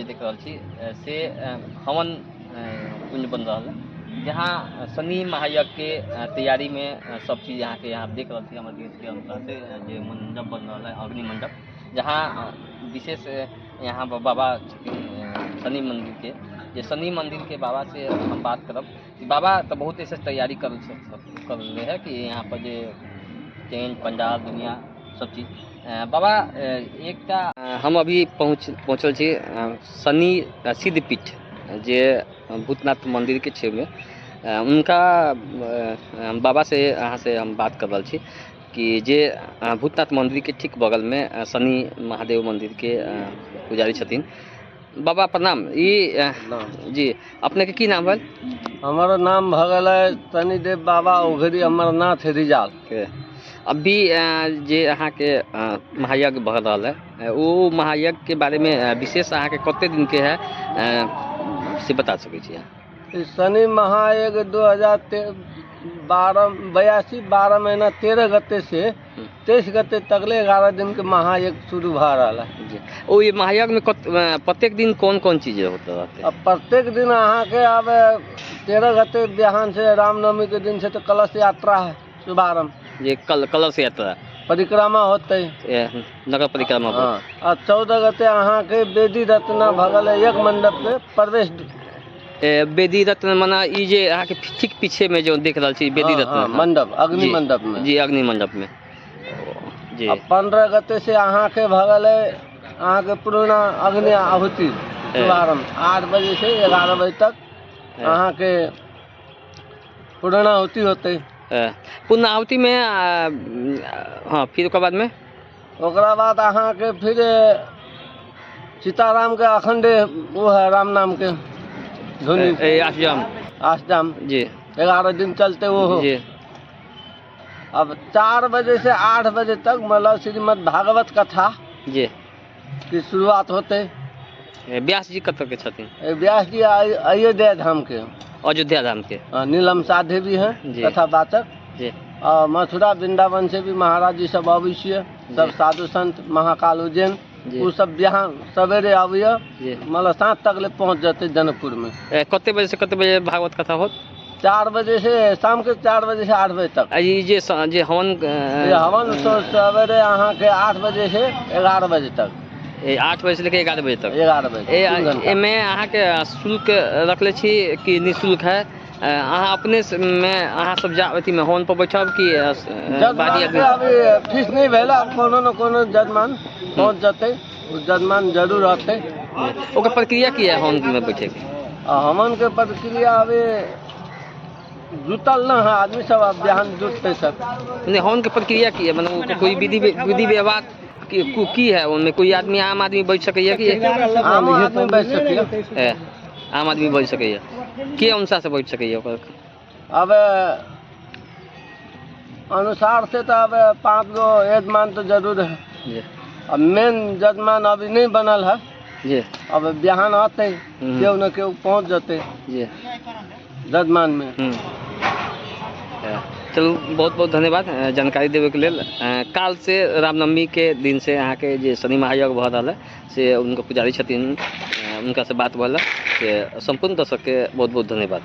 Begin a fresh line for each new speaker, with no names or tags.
जे देख रहल छी से हवन कुंड बन रहल है, जहाँ शनि महायज्ञ के तैयारी में सब चीज अहाँके यहाँ देख रहल छी। हमर देश के अनुसार से जे मंडप बन रहल है, अग्नि मंडप, जहाँ विशेष यहाँ पर बाबा छथिन शनि मंदिर के, जे शनि मंदिर के बाबा से हम बात करब कि बाबा तऽ बहुत ऐसे तैयारी कर रहे है कि यहाँ पर जे टेंट पंडाल दुनिया सब चीज। बाबा, एकटा हम अभी पहुँचल छी शनि सिद्धपीठ जे भूतनाथ मंदिर के छै में, उनका बाबा से अहाँ से हम बात कर रहल छी कि जे भूतनाथ मंदिर के ठीक बगल में शनि महादेव मंदिर के पुजारी छथिन। बाबा प्रणाम। ई जी अपने के की नाम भेल?
हमर नाम भऽ गेलै शनिदेव बाबा उघरी अमरनाथ रिजाल।
के अभी जे अहाँके महायज्ञ भऽ रहल है, ओ महायज्ञ के बारे में विशेष अहाँके कते दिन के है से बता सकै छी अहाँ?
ई शनि महायज्ञ 2012 82 12 महीना 13 गते से 23 गते तकले 11 दिन के महायज्ञ शुरू भऽ रहल है।
जी, ओ ये महायज्ञ में प्रत्येक दिन कौन कौन चीज होता रहते?
अब प्रत्येक दिन अहाँके अब 13 गते बिहान से रामनवमी के दिन से तो कलश यात्रा है शुभारंभ।
जे कलश यात्रा
परिक्रमा होते,
नगर परिक्रमा।
हाँ, आ 14 गते अहाँके वेदी रत्ना भऽ गेलै एक मंडप के प्रवेश।
वेदी रत्न मना ई जे अहाँके ठीक पीछे में जो देख रहल छी वेदी रत्न।
हाँ, मंडप, अग्नि मंडप में।
जी, अग्नि मंडप में जी।
आ 15 गते से अहाँके भऽ गेलै अहाँके पूर्णा अग्नि आहुति शुभारंभ 8 बजे से 11 बजे तक अहाँके पूर्णाहुति होतै।
पूर्णाहुति में, हाँ, फिर ओकर बाद में
ओकरा बाद अहाँके फिर सीताराम के अखंड वो है राम नाम के धुनी।
अष्टजाम।
अष्टजाम।
जी।
11 दिन चलते वो हो।
जी।
अब 4 बजे से 8 बजे तक मतलब श्रीमद् भागवत कथा
जी
की शुरुआत होते।
व्यास जी कतऽ के छथिन?
व्यास जी अयोध्या धाम के।
अयोध्या धाम के।
नीलम साधे भी हैं
जी।
कथावाचक।
जी।
मथुरा वृंदावन से भी महाराज जी सब अबै छियै, सब साधु संत महाकाल उज्जैन
जी।
ओ सब यहाँ सवेरे आबैया
जी।
मतलब 7 तक ले पहुँच जेतै जनकपुर में।
कते बजे से कते बजे भागवत कथा होत?
4 बजे से, शाम के 4 बजे से 8 बजे तक।
आ ई जे जे हवन,
ये हवन सवेरे अहाँके 8 बजे से 11 बजे तक।
8 बजे से लेके 11 बजे तक।
11 बजे, 3 घंटा।
एमे अहाँके शुल्क रखले छी कि निःशुल्क है? अहाँ अपने में अहाँ सब जा अथी में हवन पर बैठब कि
जजमान
बाहरी
के
आदमी?
अभी फीस नहीं भेल, आब कोनो न कोनो जजमान पहुँच जेतै, ओ जजमान जरूर रहतै।
ओकर प्रक्रिया की है हवन में बैठे के?
आ हवन के प्रक्रिया अभी जुटल न है आदमी सब, अब बिहान जुटते सब।
नहीं, हवन के प्रक्रिया की है, मतलब कोई विधि व्यवहार की है उनमें? कोई आदमी आम आदमी बैठ सकैया कि?
आम आदमी बैठ सकैया।
आम आदमी बैठ सकैया, के अनुसार से बैठ सकैया ओकर?
अब अनुसार से तो अब 5 गो यजमान तो जरूर है।
जी।
अब मेन जजमान अभी नहीं बनल है।
जी।
अब बिहान आते केहू न केहू पहुँच जते
जी।
जजमान में।
चलू, बहुत बहुत धन्यवाद जानकारी देवे के लेल। काल से रामनवमी के दिन से अहाँके जे शनि महायज्ञ भऽ रहल है से उनका पुजारी छथिन, उनका से बात भेल है, से सम्पूर्ण दर्शक के बहुत बहुत धन्यवाद।